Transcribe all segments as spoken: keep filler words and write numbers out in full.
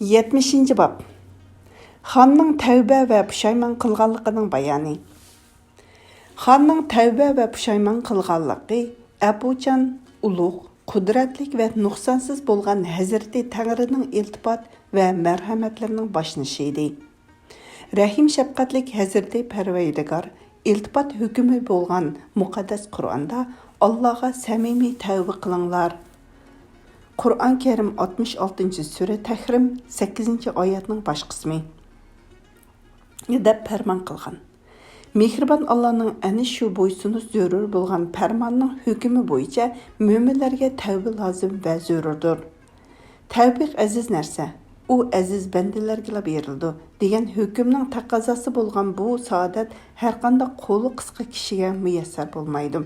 يەتمىشىنچى باب. خاننىڭ تەۋبە ۋە پۇشايمان قىلغانلىقىنىڭ بايانى. خاننىڭ تەۋبە ۋە پۇشايمان قىلغانلىقى ئەپۇچان، ئۇلۇغ، قۇدرەتلىك ۋە نۇقسانسىز بولغان ھەزرىتى تەڭرىنىڭ ئىلتىپات ۋە مەرھەمەتلىرىنىڭ باشلىنىشى ئىدى. رەھىم-شەپقەتلىك ھەزرىتى پەرۋەردىگار ئىلتىپات ھۆكۈمى بولغان مۇقەددەس قۇرئاندا، «ئاللاغا سەمىمىي تەۋبە قىلىڭلار.» قۇرئان كەرىم ئاتمىش ئالتىنچى سۈرە، تەھرىم، سەككىزىنچى ئايەتنىڭ باش قىسمى، دەپ پەرمان قىلغان. مېھرىبان ئاللانىڭ ئەنە شۇ بويسۇنۇش زۆرۈر بولغان پەرماننىڭ ھۆكمى بويىچە مۆمىنلەرگە تەۋبە لازىم ۋە زۆرۈردۇر. «تەۋبە ئەزىز نەرسە، ئۇ ئەزىز بەندىلەرگىلا بېرىلىدۇ» دېگەن ھۆكۈمنىڭ تەقەززاسى بولغان بۇ سائادەت ھەرقانداق قولى قىسقا كىشىگە مۇيەسسەر بولمايدۇ.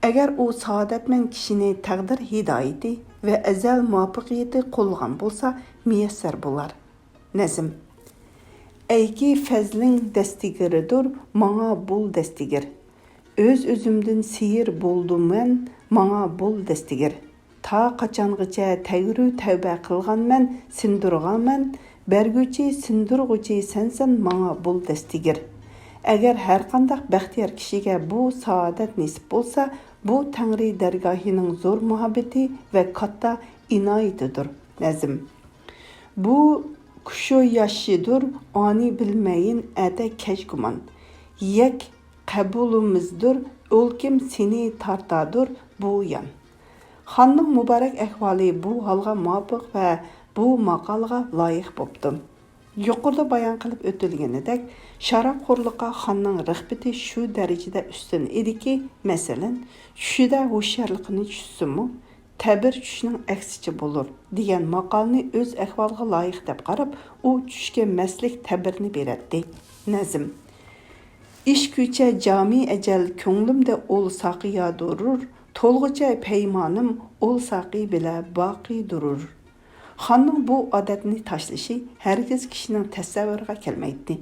ئەگەر ئۇ سائادەتمەن كىشىنى تەقدىر ھىدايىتى ۋە ئەزەل مۇۋەپپەقىيىتى قوللىغان بولسا، مۇيەسسەر بولار. نەزم. ئەيكى فەزلىڭ دەستىگىرىدۇر، ماڭا بول دەستىگىر. ئۆز-ئۆزۈمدىن سېيىر بولدۇمەن، ماڭا بول دەستىگىر. تا قاچانغىچە تەگرى تەۋبە قىلغانمەن، سىندۇرغانمەن، بەرگۈچى، سىندۇرغۇچى سەنسەن، ماڭا بول دەستىگىر. ئەگەر ھەرقانداق بەختىيار كىشىگە بۇ سائادەت نېسىپ بولسا، بۇ تەڭرى دەرگاھىنىڭ زور مۇھەببىتى ۋە كاتتا ئىنايىتىدۇر. نەزم. بۇ كۈشۇ ياشىدۇر، ئانى بىلمەيىن، ئەتە كەچ گۇمان. يەك قەبۇلىمىزدۇر، ئۆلكىم سېنى تارتادۇر بۇ يان. خاننىڭ مۇبارەك ئەھۋالى بۇ ھالغا مۇۋاپىق ۋە بۇ ماقالغا لايىق بوپتۇ. يۇقىرىدا بايان قىلىپ ئۆتۈلگىنىدەك، شارابخورلۇققا خاننىڭ رىغبىتى شۇ دەرىجىدە ئۈستۈن ئىدىكى، مەسىلەن، چۈشىدە ھوشيارلىقىنى چۈشسىمۇ، «تەبىر چۈشنىڭ ئەكسىچە بولۇر» دېگەن ماقالنى ئۆز ئەھۋالىغا لايىق دەپ قاراپ، ئۇ چۈشكە مەستلىك تەبىرىنى بېرەتتى. نەزم. ئىش كۈچە جامى ئەجەل، كۆڭلۈمدە ئول ساقىيا دۇرۇر، تولغۇچە پەيمانىم ئول ساقى بىلە باقى دۇرۇر. خاننىڭ بۇ ئادەتنى تاشلىشى ھەرگىز كىشىنىڭ تەسەۋۋۇرىغا كەلمەيتتى.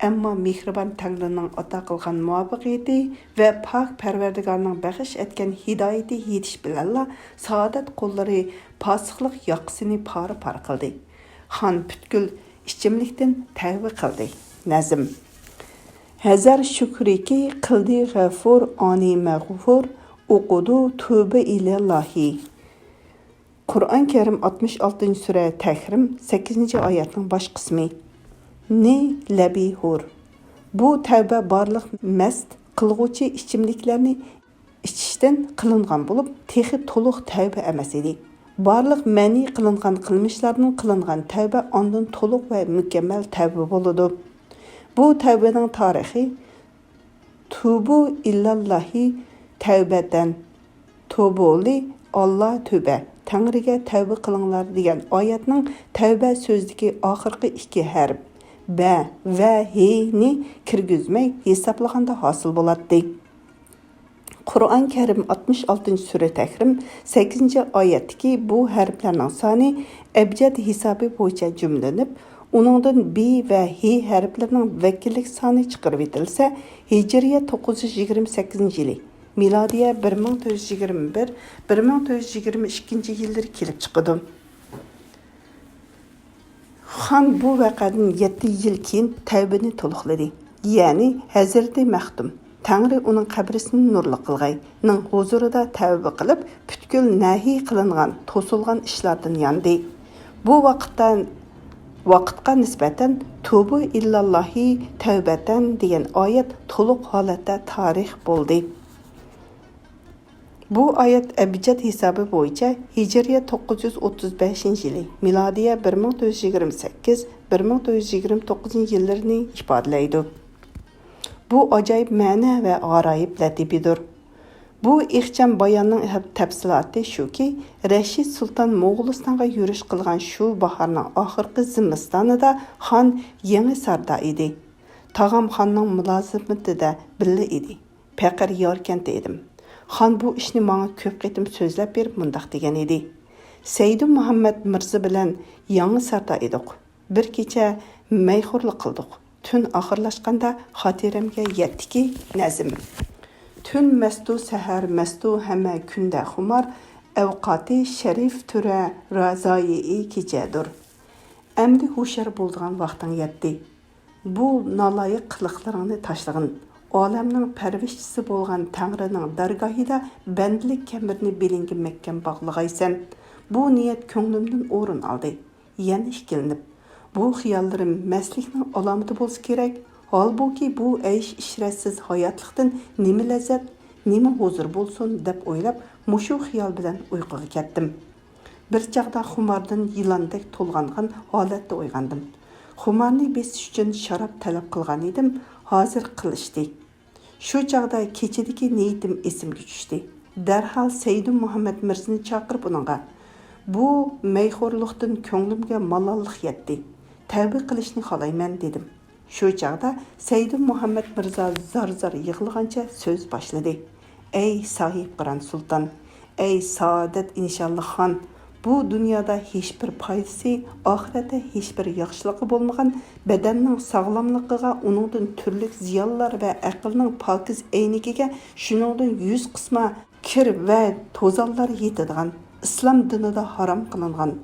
ئەمما مېھرىبان تەڭرىنىڭ ئاتا قىلغان مۇۋەپپەقىيىتى ۋە پاك پەرۋەردىگارنىڭ بەخش ئەتكەن ھىدايىتى يېتىش بىلەنلا سائادەت قوللىرى پاسىقلىق ياقىسىنى پارە-پارە قىلدى. خان پۈتكۈل ئىچىملىكتىن تەۋبە قىلدى. نەزم. ھەزەر شۈكرىكى قىلدى غەفۇر، ئانى مەغفۇر، ئوقۇدۇ تۆبە ئىلەللاھى. قۇرئان كەرىم ئاتمىش ئالتىنچى سۈرە، تەھرىم، سەككىزىنچى ئايەتنىڭ باش قىسمى. نى لەبى ھۇر. بۇ تەۋبە بارلىق مەست قىلغۇچى ئىچىملىكلەرنى ئىچىشتىن قىلىنغان بولۇپ، تېخى تولۇق تەۋبە ئەمەس ئىدى. بارلىق مەنئى قىلىنغان قىلمىشلاردىن قىلىنغان تەۋبە ئاندىن تولۇق ۋە مۇكەممەل تەۋبە بولىدۇ. بۇ تەۋبىنىڭ تارىخى، تۇبۇ ئىلەللاھى تەۋبەتەن، تۇبۇلى، ئاللا تۆبە، تەڭرىگە تەۋبە قىلىڭلار دېگەن ئايەتنىڭ تەۋبە سۆزىدىكى ئاخىرقى ئىككى ھەرپ، بە ۋە ھىنى كىرگۈزمەي ھېسابلىغاندا ھاسىل بولاتتى. قۇرئان كەرىم ئاتمىش ئالتىنچى سۈرە، تەھرىم، سەككىزىنچى ئايەتتىكى بۇ ھەرپلەرنىڭ سانى ئەبجەد ھېسابى بويىچە جۈملىنىپ، ئۇنىڭدىن بى ۋە ھى ھەرپلىرىنىڭ ۋەكىللىك سانى چىقىرىۋېتىلسە، ھىجرىيە توققۇز يۈز يىگىرمە سەككىزىنچى يىلى، مىلادىيە بىر مىڭ تۆت يۈز يىگىرمە بىر، بىر مىڭ تۆت يۈز يىگىرمە ئىككىنچى يىللىرى كېلىپ چىقىدۇ. خان بۇ ۋەقەدىن يەتتە يىل كېيىن تەۋبىنى تولۇقلىدى، يەنى ھەزرىتى مەختۇم، تەڭرى ئۇنىڭ قەبرىسىنى نۇرلۇق قىلغاي، نىڭ ھۇزۇرىدا تەۋبە قىلىپ، پۈتكۈل نەھى قىلىنغان، توسۇلغان ئىشلاردىن ياندى. بۇ ۋاقىتتا، ۋاقىتقا نىسبەتەن «تۇبۇ ئىللاللاھى تەۋبەتەن» دېگەن ئايەت تولۇق ھالەتتە تارىخ بولدى. بۇ ئايەت ئەبجەد ھېسابى بويىچە ھىجرىيە توققۇز يۈز ئوتتۇز بەشىنچى يىلى، مىلادىيە بىر مىڭ تۆت يۈز يىگىرمە سەككىز، بىر مىڭ تۆت يۈز يىگىرمە توققۇزىنچى يىللىرىنى ئىپادىلەيدۇ. بۇ ئاجايىپ مەنە ۋە غارايىپ لەتىپىدۇر. بۇ ئىخچام باياننىڭ تەپسىلاتى شۇكى، رەشىد سۇلتان موغۇلىستانغا يۈرۈش قىلغان شۇ باھارنىڭ ئاخىرقى زىمىستانىدا خان يېڭى ساردا ئىدى. تاغام خاننىڭ مۇلازىمىتىدە بىللە ئىدى. پېقىر ياركەنتتە ئىدىم. خان بۇ ئىشنى ماڭا كۆپ قېتىم سۆزلەپ بېرىپ مۇنداق دېگەن ئىدى: «سەيدۇ مۇھەممەد مىرزا بىلەن يېڭى ساردا ئىدۇق. بىر كېچە مەيخورلۇق قىلدۇق. تۈن ئاخىرلاشقاندا خاتىرەمگە يەتتىكى نەزم: تۈن مەستۇ سەھەر مەستۇ ھەمە كۈندە خۇمار، ئەۋقاتى شەرىف تۆرە رازايىئى كېچەدۇر.» ئەمدى ھوشيار بولىدىغان ۋاقتىڭ يەتتى. بۇ نالايىق قىلىقلىرىڭنى تاشلىغىن. ئالەمنىڭ پەرۋىشچىسى بولغان تەڭرىنىڭ دەرگاھىدا بەندىلىك كەمىرىنى بېلىڭگە مەھكەم باغلىغايسەن. بۇ نىيەت كۆڭلۈمدىن ئورۇن ئالدى. يەنە ئىككىلىنىپ، بۇ خىياللىرىم مەستلىكنىڭ ئالامىتى بولسا كېرەك، ھالبۇكى، بۇ ئەيش-ئىشرەتسىز ھاياتلىقتىن نېمە لەززەت، نېمە ھۇزۇر بولسۇن، دەپ ئويلاپ، مۇشۇ خىيال بىلەن ئۇيقۇغا كەتتىم. بىر چاغدا خۇماردىن يىلاندەك تولغانغان ھالەتتە ئويغاندىم. خۇمارنى بېسىش ئۈچۈن شاراب تەلەپ قىلغان ئىدىم، ھازىر قىلىشتى. شۇ چاغدا كېچىدىكى نىيىتىم ئېسىمگە چۈشتى. دەرھال سەيدۇ مۇھەممەد مىرزىنى چاقىرىپ ئۇنىڭغا، بۇ مەيخورلۇقتىن كۆڭلۈمگە مالاللىق يەتتى. تەۋبە قىلىشنى خالايمەن، دېدىم. شۇ چاغدا سەيدۇ مۇھەممەد مىرزا زار-زار يىغلىغانچە سۆز باشلىدى. ئەي ساھىبقىران سۇلتان، ئەي سائادەت ئىنشاللا خان، بۇ دۇنيادا ھېچبىر پايدىسى، ئاخىرەتتە ھېچبىر ياخشىلىقى بولمىغان بەدەننىڭ ساغلاملىقىغا، ئۇنىڭدىن تۈرلۈك زىيانلار ۋە ئەقىلنىڭ پاكىز ئەينىكىگە شۇنىڭدىن يۈز قىسما كىر ۋە توزانلار يېتىدىغان، ئىسلام دىنىدا ھارام قىلىنغان،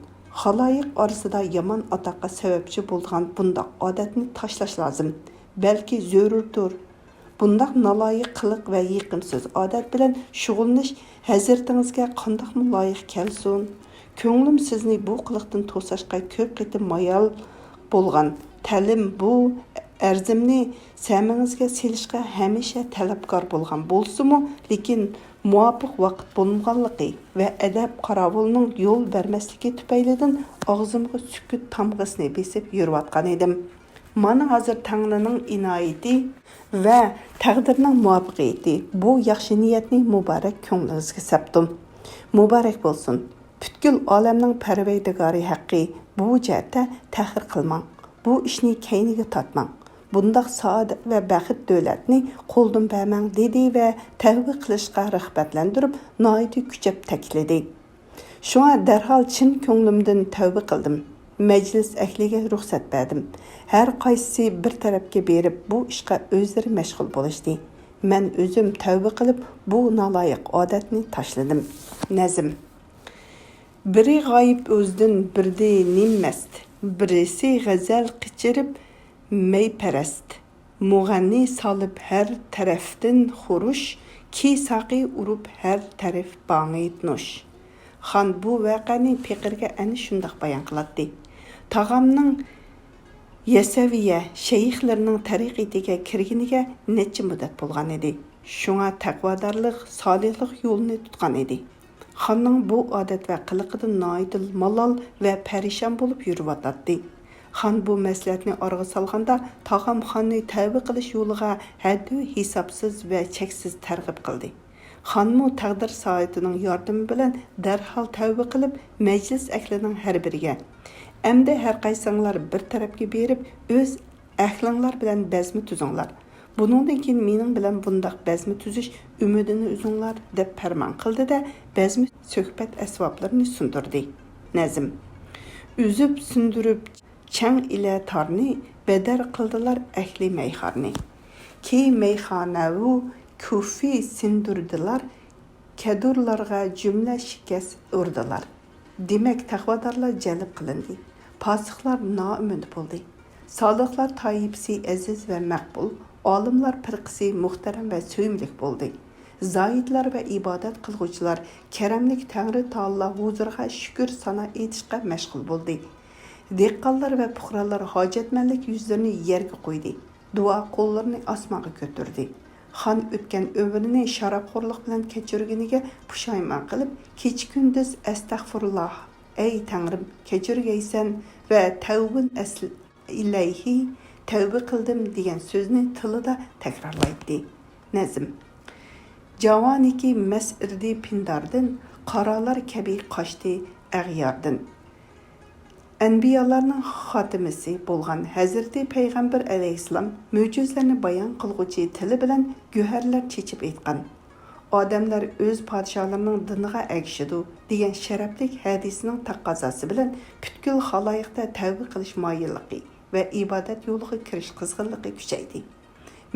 خالايىق ئارىسىدا يامان ئاتاققا سەۋەبچى بولىدىغان بۇنداق ئادەتنى تاشلاش لازىم. بەلكى زۆرۈردۇر. بۇنداق نالايىق قىلىق ۋە يېقىمسىز ئادەت بىلەن شۇغۇللىنىش ھەزرىتىڭىزگە قانداقمۇ لايىق كەلسۇن؟ كۆڭلۈم سىزنى بۇ قىلىقتىن توساشقا كۆپ قېتىم مايال بولغان. تەلىم بۇ ئەرزىمنى سەمىڭىزگە سېلىشقا ھەمىشە تەلەپكار بولغان بولسىمۇ، لېكىن مۇۋاپىق ۋاقىت بولمىغانلىقى ۋە ئەدەپ قاراۋۇلىنىڭ يول بەرمەسلىكى تۈپەيلىدىن ئاغزىمغا سۈكۈت تامغىسىنى بېسىپ يۈرۈۋاتقان ئىدىم. مانا ھازىر تەڭرىنىڭ ئىنايىتى ۋە تەقدىرنىڭ مۇۋەپپەقىيىتى بۇ ياخشى نىيەتنى مۇبارەك كۆڭلىڭىزگە سەپتۇ. مۇبارەك بولسۇن! پۈتكۈل ئالەمنىڭ پەرۋەردىگارى ھەققى بۇ جەھەتتە تەخىر قىلماڭ. بۇ ئىشنى كەينىگە تارتماڭ. بۇنداق سائادەت ۋە بەخت دۆلەتنى قولدىن بەرمەڭ، دېدى ۋە تەۋبە قىلىشقا رىغبەتلەندۈرۈپ، ناھايىتى كۈچەپ تەكىتلىدى. شۇڭا دەرھال چىن كۆڭلۈمدىن تەۋبە قىلدىم. مەجلىس ئەھلىگە رۇخسەت بەردىم. ھەر قايسىسى بىر تەرەپكە بېرىپ، بۇ ئىشقا ئۆزلىرى مەشغۇل بولۇشتى. مەن ئۆزۈم تەۋبە قىلىپ، بۇ نالايىق ئادەتنى تاشلىدىم. نەزم. بىرى غايىب ئۆزىدىن بىردى نىم مەست، بىرسى غەزەل قېچىرىپ مەيپەرەست. مۇغەننى سالىپ ھەر تەرەپتىن خۇرۇش، كى ساقى ئۇرۇپ ھەر تەرەپ باڭى نوش. خان بۇ ۋەقەنى پېقىرگە ئەنە شۇنداق بايان قىلاتتى. تاغامنىڭ يەسەۋىيە شەيخلىرىنىڭ تەرىقىتىگە كىرگىنىگە نەچچە مۇددەت بولغان ئىدى. شۇڭا تەقۋادارلىق، سالىھلىق يولىنى تۇتقان ئىدى. خاننىڭ بۇ ئادەت ۋە قىلىقىدىن ناھايىتى مالال ۋە پەرىشان بولۇپ يۈرۈۋاتاتتى. خان بۇ مەسلىھەتنى ئارىغا سالغاندا، تاغام خاننى تەۋبە قىلىش يولىغا ھەددى ھېسابسىز ۋە چەكسىز تەرغىب قىلدى. خانمۇ تەقدىر سائىتىنىڭ ياردىمى بىلەن دەرھال تەۋبە قىلىپ، مەجلىس ئەھلىنىڭ ھەر بىرىگە، ئەمدى ھەر قايسىڭلار بىر تەرەپكە بېرىپ، ئۆز ئەھلىڭلار بىلەن بەزمە تۈزۈڭلار. بۇنىڭدىن كېيىن مېنىڭ بىلەن بۇنداق بەزمە تۈزۈش ئۈمىدىنى ئۈزۈڭلار، دەپ پەرمان قىلدى-دە، بەزمە سۆھبەت ئەسۋابلىرىنى سۇندۇردى. نەزم. ئۈزۈپ، سۇندۇرۇپ، چەڭ ئىلە تارنى، بەدەر قىلدىلار ئەھلى مەيخانىنى. كى مەيخانەۋۇ كۇفى سىندۇردىلار، كەدۇرلارغا جۈملە شىكەست ئۇردىلار. دېمەك، تەقۋادارلار جەلپ قىلىندى، پاسىقلار نائۈمىد بولدى. سالىھلار تائىپىسى ئەزىز ۋە مەقبۇل، ئالىملار پىرقىسى مۇھتەرەم ۋە سۆيۈملۈك بولدى. زاھىدلار ۋە ئىبادەت قىلغۇچىلار كەرەملىك تەڭرى تائالا ھۇزۇرىغا شۈكۈر سانا ئېيتىشقا مەشغۇل بولدى. دېھقانلار ۋە پۇقرالار ھاجەتمەنلىك يۈزلىرىنى يەرگە قويدى. دۇئا قوللىرىنى ئاسمانغا كۆتۈردى. خان ئۆتكەن ئۆمرىنى شارابخورلۇق بىلەن كەچۈرگىنىگە پۇشايمان قىلىپ، كېچە-كۈندۈز «ئەستەغپۇرۇللا، ئەي تەڭرىم، كەچۈرگەيسەن» ۋە «تەۋبۇن ئەسل-، ئىلەيھى، تەۋبە قىلدىم» دېگەن سۆزنى تىلىدا تەكرارلايتتى. نەزم. جاۋانىكى مەس ئىردى پىنداردىن، قارالار كەبى قاچتى ئەغياردىن. ئەنبىيالارنىڭ خاتىمىسى بولغان ھەزرىتى پەيغەمبەر ئەلەيھىسسالام مۆجىزىلەرنى بايان قىلغۇچى تىلى بىلەن گۆھەرلەر چېچىپ ئېيتقان. ئادەملەر ئۆز پادىشاھلىرىنىڭ دىنىغا ئەگىشىدۇ، دېگەن شەرەپلىك ھەدىسىنىڭ تەقەززاسى بىلەن پۈتكۈل خالايىقتا تەۋبە قىلىش مايىللىقى ۋە ئىبادەت يولىغا كىرىش قىزغىنلىقى كۈچەيدى.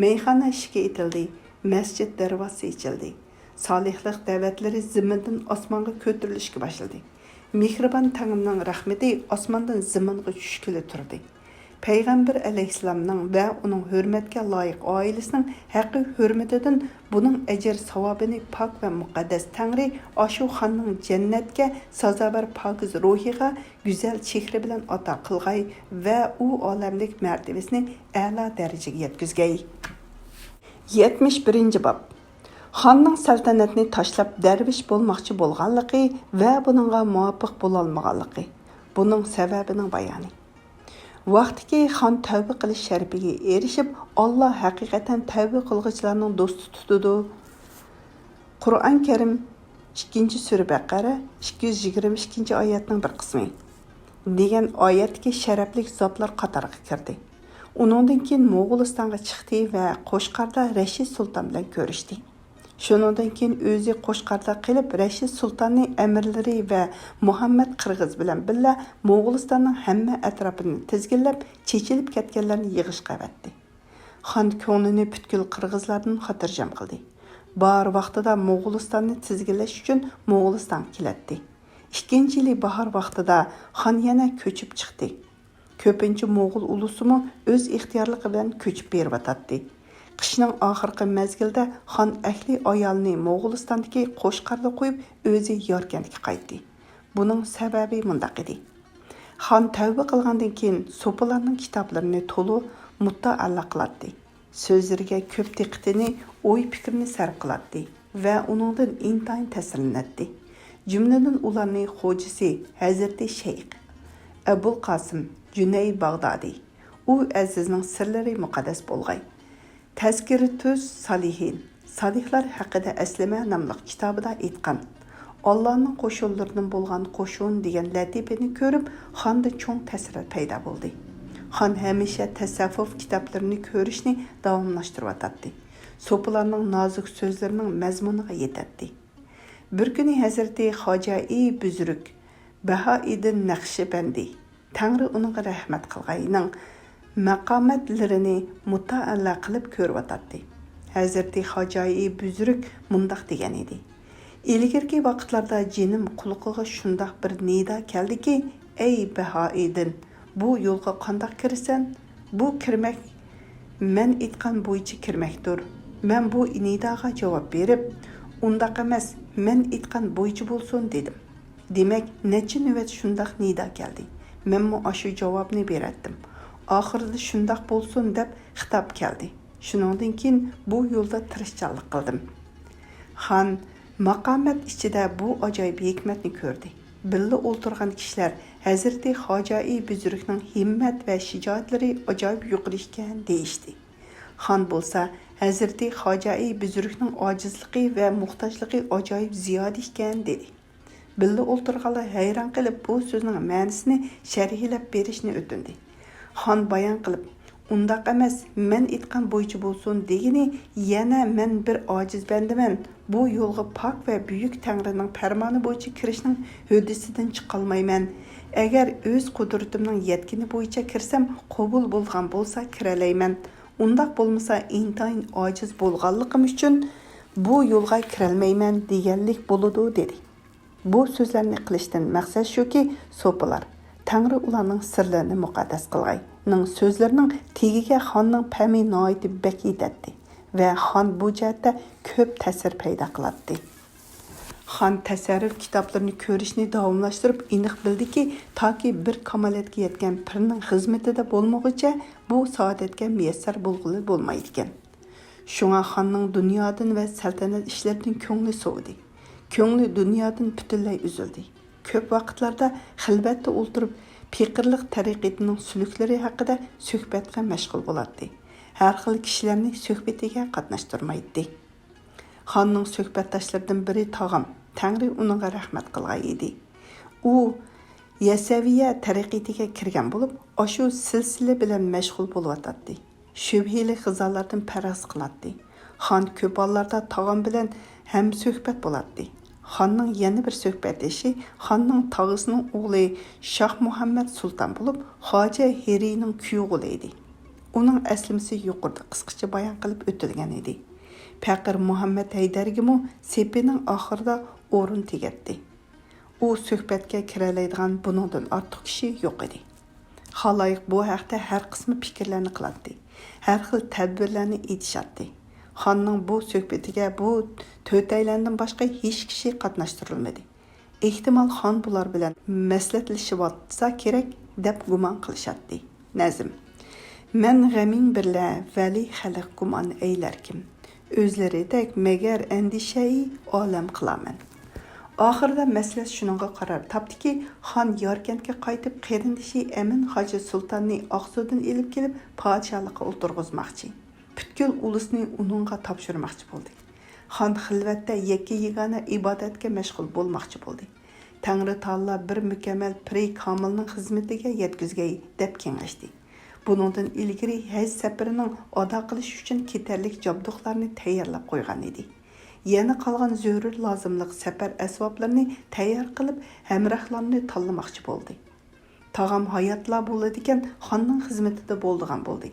مەيخانا ئىشىكى ئېتىلدى، مەسچىت دەرۋازىسى ئېچىلدى. سالىھلىق دەۋەتلىرى زېمىندىن ئاسمانغا كۆتۈرۈلۈشكە باشلىدى. مېھرىبان تەڭرىنىڭ رەھمىتى ئاسماندىن زېمىنغا چۈشكىلى تۇردى. پەيغەمبەر ئەلەيھىسسالامنىڭ ۋە ئۇنىڭ ھۆرمەتكە لايىق ئائىلىسىنىڭ ھەققى ھۆرمىتىدىن بۇنىڭ ئەجىر ساۋابىنى پاك ۋە مۇقەددەس تەڭرى ئاشۇ خاننىڭ جەننەتكە سازاۋەر پاكىز روھىغا گۈزەل چېھرە بىلەن ئاتا قىلغاي ۋە ئۇ ئالەملىك مەرتىۋىسىنى ئەلا دەرىجىگە يەتكۈزگەي. يەتمىش بىرىنچى باب. خاننىڭ سەلتەنەتنى تاشلاپ دەرۋىش بولماقچى بولغانلىقى ۋە بۇنىڭغا مۇۋاپىق بولالمىغانلىقى. بۇنىڭ سەۋەبىنىڭ بايانى. ۋاقتىكى خان تەۋبە قىلىش شەرىپىگە ئېرىشىپ، ئاللا ھەقىقەتەن تەۋبە قىلغۇچىلارنىڭ دوستى تۇتىدۇ. قۇرئان كەرىم، ئىككىنچى سۈرە بەقەرە، ئىككى يۈز يىگىرمە ئىككىنچى ئايەتنىڭ بىر قىسمى دېگەن ئايەتتىكى شەرەپلىك زاتلار قاتارىغا كىردى. ئۇنىڭدىن كېيىن موغۇلىستانغا چىقتى ۋە قوشقاردا رەشىد سۇلتان بىلەن كۆرۈشتى. شۇنىڭدىن كېيىن ئۆزى قوشقاردا قېلىپ، رەشىد سۇلتاننى ئەمىرلىرى ۋە مۇھەممەد قىرغىز بىلەن بىللە موغۇلىستاننىڭ ھەممە ئەتراپىنى تىزگىنلەپ، چېچىلىپ كەتكەنلەرنى يىغىشقا ئەۋەتتى. خان كۆڭلىنى پۈتكۈل قىرغىزلاردىن خاتىرجەم قىلدى. باھار ۋاقتىدا موغۇلىستاننى تىزگىنلەش ئۈچۈن موغۇلىستانغا كېلەتتى. ئىككىنچى يىلى باھار ۋاقتىدا خان يەنە كۆچۈپ چىقتى. كۆپىنچە موغۇل ئۇلۇسىمۇ ئۆز ئىختىيارلىقى بىلەن كۆچۈپ بېرىۋاتاتتى. قىشنىڭ ئاخىرقى مەزگىلدە خان ئەھلى ئايالىنى موغۇلىستاندىكى قوشقاردا قويۇپ، ئۆزى ياركەنتكە قايتتى. بۇنىڭ سەۋەبى مۇنداق ئىدى. خان تەۋبە قىلغاندىن كېيىن سوپىلارنىڭ كىتابلىرىنى تولۇ مۇتتەئەللا قىلاتتى. سۆزلىرىگە كۆپ دىققىتىنى، ئوي-پىكرىنى سەرپ قىلاتتى ۋە ئۇنىڭدىن ئىنتايىن تەسىرلىنەتتى. جۈملىدىن ئۇلارنى خوجىسى ھەزرىتى شەيخ ئەبۇل قاسىم جۈنەيد باغدادى، ئۇ ئەزىزنىڭ سىرلىرى مۇقەددەس بولغاي، تەزكىرىتۇس سالىھىن، سالىھلار ھەققىدە ئەسلىمە ناملىق كىتابىدا ئېيتقان، ئاللانىڭ قوشۇنلىرىدىن بولغان قوشۇن دېگەن لەتىپىنى كۆرۈپ، خاندا چوڭ تەسىر پەيدا بولدى. خان ھەمىشە تەسەۋۋۇپ كىتابلىرىنى كۆرۈشنى داۋاملاشتۇرۇۋاتاتتى. سوپىلارنىڭ نازۇك سۆزلىرىنىڭ مەزمۇنىغا يېتەتتى. بىر كۈنى ھەزرىتى خاجائى بۈزرۈك بەھائىدىن نەقشىبەندى، تەڭرى ئۇنىڭغا رەھمەت قىلغاينىڭ ماقامەتلىرىنى مۇتەئەللا قىلىپ كۆرۈۋاتاتتى. ھەزرىتى خاجائى بۈزرۈك مۇنداق دېگەن ئىدى: «ئىلگىرىكى ۋاقىتلاردا جېنىم قۇلىقىغا شۇنداق بىر نىدا كەلدىكى، ئەي بەھائىدىن، بۇ يولغا قانداق كىرىسەن؟ بۇ كىرمەك مەن ئېيتقان بويىچە كىرمەكتۇر. مەن بۇ نىداغا جاۋاب بېرىپ، ئۇنداق ئەمەس، مەن ئېيتقان بويىچە بولسۇن دېدىم. دېمەك، نەچچە نۆۋەت شۇنداق نىدا كەلدى. مەنمۇ ئاشۇ جاۋابنى بېرەتتىم. ئاخىرىدا شۇنداق بولسۇن دەپ خىتاب كەلدى. شۇنىڭدىن كېيىن بۇ يولدا تىرىشچانلىق قىلدىم.» خان ماقامەت ئىچىدە بۇ ئاجايىپ ھېكمەتنى كۆردى. بىللە ئولتۇرغان كىشىلەر ھەزرىتى خاجائى بۈزرۈكنىڭ ھىممەت ۋە شىجائەتلىرى ئاجايىپ يۇقىرى ئىكەن دېيىشتى. خان بولسا ھەزرىتى خاجائى بۈزرۈكنىڭ ئاجىزلىقى ۋە موھتاجلىقى ئاجايىپ زىيادە ئىكەن دېدى. بىللە ئولتۇرغانلار ھەيران قېلىپ، بۇ سۆزنىڭ مەنىسىنى شەرھلەپ بېرىشنى ئۆتۈندى. خان بايان قىلىپ، «ئۇنداق ئەمەس، مەن ئېيتقان بويىچە بولسۇن» دېگىنى يەنە مەن بىر ئاجىز بەندىمەن، بۇ يولغا پاك ۋە بۈيۈك تەڭرىنىڭ پەرمانى بويىچە كىرىشنىڭ ھۆددىسىدىن چىقالمايمەن. ئەگەر ئۆز قۇدرىتىمنىڭ يەتكىنى بويىچە كىرسەم، قوبۇل بولغان بولسا كىرەلەيمەن. ئۇنداق بولمىسا، ئىنتايىن ئاجىز بولغانلىقىم ئۈچۈن بۇ يولغا كىرەلمەيمەن دېگەنلىك بولىدۇ، دېدى. بۇ سۆزلەرنى قىلىشتىن مەقسەت شۇكى، سوپىلار، تەڭرى ئۇلارنىڭ سىرلىرىنى مۇقەددەس قىلغاي، نىڭ سۆزلىرىنىڭ تېگىگە خاننىڭ پەمى ناھايىتى بەك يېتەتتى ۋە خان بۇ جەھەتتە كۆپ تەسىر پەيدا قىلاتتى. خان تەسەررۇپ كىتابلىرىنى كۆرۈشنى داۋاملاشتۇرۇپ، ئېنىق بىلدىكى، تاكى بىر كامالەتكە يەتكەن پىرنىڭ خىزمىتىدە بولمىغۇچە بۇ سائادەتكە مۇيەسسەر بولغىلى بولمايدىكەن. شۇڭا خاننىڭ دۇنيادىن ۋە سەلتەنەت ئىشلىرىدىن كۆڭلى سوۋۇدى. كۆڭلى دۇنيادىن پۈتۈنلەي ئۈزۈلدى. كۆپ ۋاقىتلاردا خىلۋەتتە ئولتۇرۇپ، پېقىرلىق تەرىقىتىنىڭ سۈلۈكلىرى ھەققىدە سۆھبەتكە مەشغۇل بولاتتى. ھەر خىل كىشىلەرنى سۆھبىتىگە قاتناشتۇرمايتتى. خاننىڭ سۆھبەتداشلىرىدىن بىرى تاغام، تەڭرى ئۇنىڭغا رەھمەت قىلغاي ئىدى. ئۇ يەسەۋىيە تەرىقىتىگە كىرگەن بولۇپ، ئاشۇ سىلسىلە بىلەن مەشغۇل بولۇۋاتاتتى. شۈبھىلىك غىزالاردىن پەرھىز قىلاتتى. خان كۆپ ھاللاردا تاغام بىلەن ھەمسۆھبەت بولاتتى. خاننىڭ يەنە بىر سۆھبەتدىشى خاننىڭ تاغىسىنىڭ ئوغلى شاھ مۇھەممەد سۇلتان بولۇپ، خاجە ھېرىنىڭ كۈيئوغلى ئىدى. ئۇنىڭ ئەسلىمىسى يۇقىرىدا قىسقىچە بايان قىلىپ ئۆتۈلگەن ئىدى. پەقىر مۇھەممەد ھەيدەرگىمۇ سېپىنىڭ ئاخىرىدا ئورۇن تېگەتتى. بۇ سۆھبەتكە كىرەلەيدىغان بۇنىڭدىن ئارتۇق كىشى يوق ئىدى. خالايىق بۇ ھەقتە ھەر قىسما پىكىرلەرنى قىلاتتى، ھەر خىل تەدبىرلەرنى ئېيتىشاتتى. خاننىڭ بۇ سۆھبىتىگە بۇ تۆتەيلەندىن باشقا ھېچ كىشى قاتناشتۇرۇلمىدى. ئېھتىمال، خان بۇلار بىلەن مەسلىھەتلىشىۋاتسا كېرەك، دەپ گۇمان قىلىشاتتى. نەزم. مەن غېمىڭ بىرلە ۋەلى خەلق گۇمان ئەيلەركىم. ئۆزلىرىدەك مەگەر ئەندىشەي ئالەم قىلامەن. ئاخىرىدا مەسىلە شۇنىڭغا قارار تاپتىكى، خان ياركەنتكە قايتىپ، قېرىندىشى ئەمىن خاجا سۇلتاننى ئاقسۇدىن ئېلىپ كېلىپ، پادىشاھلىققا ئولتۇرغۇزماقچى. پۈتكۈل ئۇلۇسنى ئۇنىڭغا تاپشۇرماقچى بولدى. خان خىلۋەتتە يەككە-يېگانە ئىبادەتكە مەشغۇل بولماقچى بولدى. تەڭرى تائالا بىر مۇكەممەل پىرى كامىلنىڭ خىزمىتىگە يەتكۈزگەي، دەپ كېڭەشتى. بۇنىڭدىن ئىلگىرى ھەج سەپىرىنىڭ ئادا قىلىش ئۈچۈن كېتەرلىك جابدۇقلارنى تەييارلاپ قويغان ئىدى. يەنە قالغان زۆرۈر لازىملىق سەپەر ئەسۋابلىرىنى تەييار قىلىپ، ھەمراھلارنى تاللىماقچى بولدى. تاغام ھاياتلا بولىدىكەن، خاننىڭ خىزمىتىدە بولىدىغان بولدى.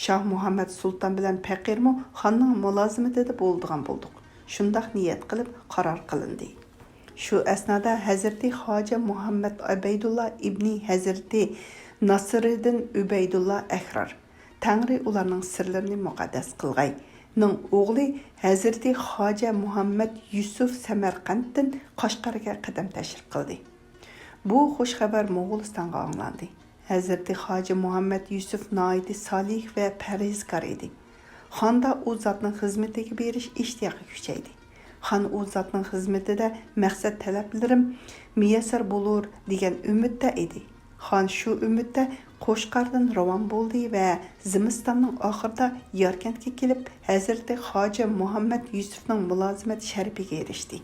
شاھ مۇھەممەد سۇلتان بىلەن پەقىرمۇ خاننىڭ مۇلازىمىتىدە بولىدىغان بولدۇق. شۇنداق نىيەت قىلىپ قارار قىلىندى. شۇ ئەسنادا ھەزرىتى خاجە مۇھەممەد ئەبەيدۇللا ئىبنى ھەزرىتى ناسىرىدىن ئۈبەيدۇللا ئەھرار، تەڭرى ئۇلارنىڭ سىرلىرىنى مۇقەددەس قىلغاي، نىڭ ئوغلى ھەزرىتى خاجە مۇھەممەد يۈسۈف سەمەرقەنتتىن قەشقەرگە قەدەم تەشرىپ قىلدى. بۇ خۇش خەۋەر موغۇلىستانغا ئاڭلاندى. ھەزرىتى خاجە مۇھەممەد يۈسۈف ناھايىتى سالىھ ۋە پەرھىزكار ئىدى. خاندا ئۇ زاتنىڭ خىزمىتىگە بېرىش ئىشتىياقى كۈچەيدى. خان ئۇ زاتنىڭ خىزمىتىدە مەقسەت تەلەپلىرىم مۇيەسسەر بولۇر دېگەن ئۈمىدتە ئىدى. خان شۇ ئۈمىدتە قوشقاردىن راۋان بولدى ۋە زىمىستاننىڭ ئاخىرىدا ياركەنتكە كېلىپ، ھەزرىتى خاجە مۇھەممەد يۈسۈفنىڭ مۇلازىمەت شەرىپىگە ئېرىشتى.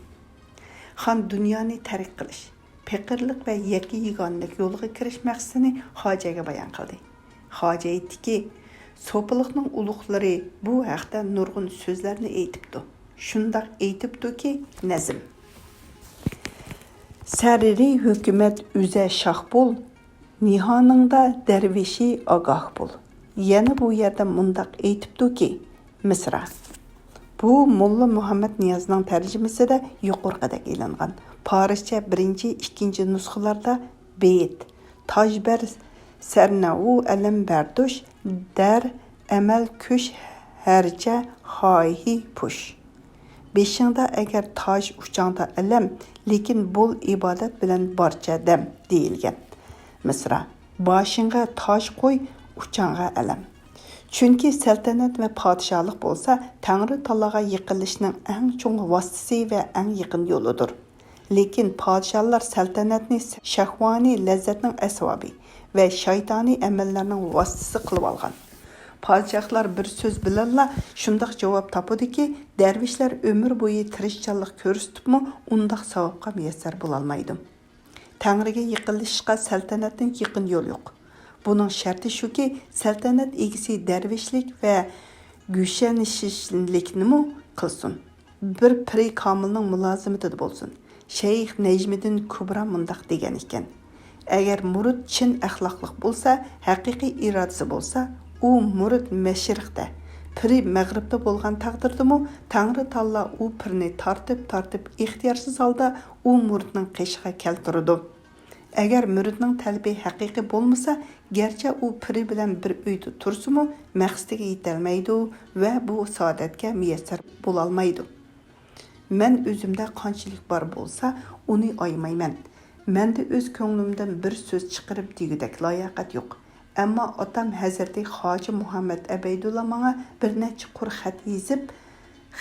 خان دۇنيانى تەرك قىلىش، پېقىرلىق ۋە يەككە-يېگانىلىك يولىغا كىرىش مەقسىتىنى خاجەگە بايان قىلدى. خاجە ئېيتتىكى، سوپىلىقنىڭ ئۇلۇغلىرى بۇ ھەقتە نۇرغۇن سۆزلەرنى ئېيتىپتۇ. شۇنداق ئېيتىپتۇكى، نەزم. سەررى ھۆكۈمەت ئۈزە شاھ بول، نىھانىڭدا دەرۋىشى ئاگاھ بول. يەنە بۇ يەردە مۇنداق ئېيتىپتۇكى، مىسرا. بۇ موللا مۇھەممەد نىيازنىڭ تەرجىمىسىدە يۇقىرىقىدەك ئېلىنغان. پارسچە بىرىنچى، ئىككىنچى نۇسخىلاردا بېيىت، تاج بەر سەرنەۋۇ ئەلەم بەردۇش، دەر ئەمەل كۈش ھەرچە خاھى پۇش. بېشىڭدا ئەگەر تاج، ئۇچاڭدا ئەلەم، لېكىن بول ئىبادەت بىلەن بارچە دەم دېيىلگەن. مىسرا. باشىڭغا تاج قوي، ئۇچاڭغا ئەلەم. چۈنكى سەلتەنەت ۋە پادىشاھلىق بولسا تەڭرى تائالاغا يېقىنلىشىشنىڭ ئەڭ چوڭ ۋاسىتىسى ۋە ئەڭ يېقىن يولىدۇر. لېكىن پادىشاھلار سەلتەنەتنى شەھۋانىي لەززەتنىڭ ئەسۋابى ۋە شەيتانىي ئەمەللەرنىڭ ۋاسىتىسى قىلىۋالغان. پادىشاھلار بىر سۆز بىلەنلا شۇنداق جاۋاب تاپىدۇكى، دەرۋىشلەر ئۆمۈر بويى تىرىشچانلىق كۆرسىتىپمۇ ئۇنداق ساۋابقا مۇيەسسەر بولالمايدۇ. تەڭرىگە يېقىنلىشىشقا سەلتەنەتتىن يېقىن يول يوق. بۇنىڭ شەرتى شۇكى، سەلتەنەت ئىگىسى دەرۋىشلىك ۋە گۈشەنىشىشلىكنىمۇ قىلسۇن. بىر پىرى كامىلنىڭ مۇلازىمىتىدە بولسۇن. شەيخ نەجمىدىن كۇبرا مۇنداق دېگەن ئىكەن، ئەگەر مۇرىت چىن ئەخلاقلىق بولسا، ھەقىقىي ئىرادىسى بولسا، ئۇ مۇرىت مەشرىقتە، پىرى مەغرىبتە بولغان تەقدىردىمۇ، تەڭرى تائالا ئۇ پىرنى تارتىپ-تارتىپ، ئىختىيارسىز ھالدا ئۇ مۇرىتنىڭ قېشىغا كەلتۈرىدۇ. ئەگەر مۇرىتنىڭ تەلىپى ھەقىقىي بولمىسا، گەرچە ئۇ پىرى بىلەن بىر ئۆيدە تۇرسىمۇ، مەقسىتىگە يېتەلمەيدۇ ۋە بۇ سائادەتكە مۇيەسسەر بولالمايدۇ. مەن ئۆزۈمدە قانچىلىك بار بولسا، ئۇنى ئايىمايمەن. مەندە ئۆز كۆڭلۈمدىن بىر سۆز چىقىرىپ دېگۈدەك لاياقەت يوق. ئەمما ئاتام ھەزرىتى خاجە مۇھەممەد ئەبەيدۇللا ماڭا بىر نەچچە قۇر خەت يېزىپ،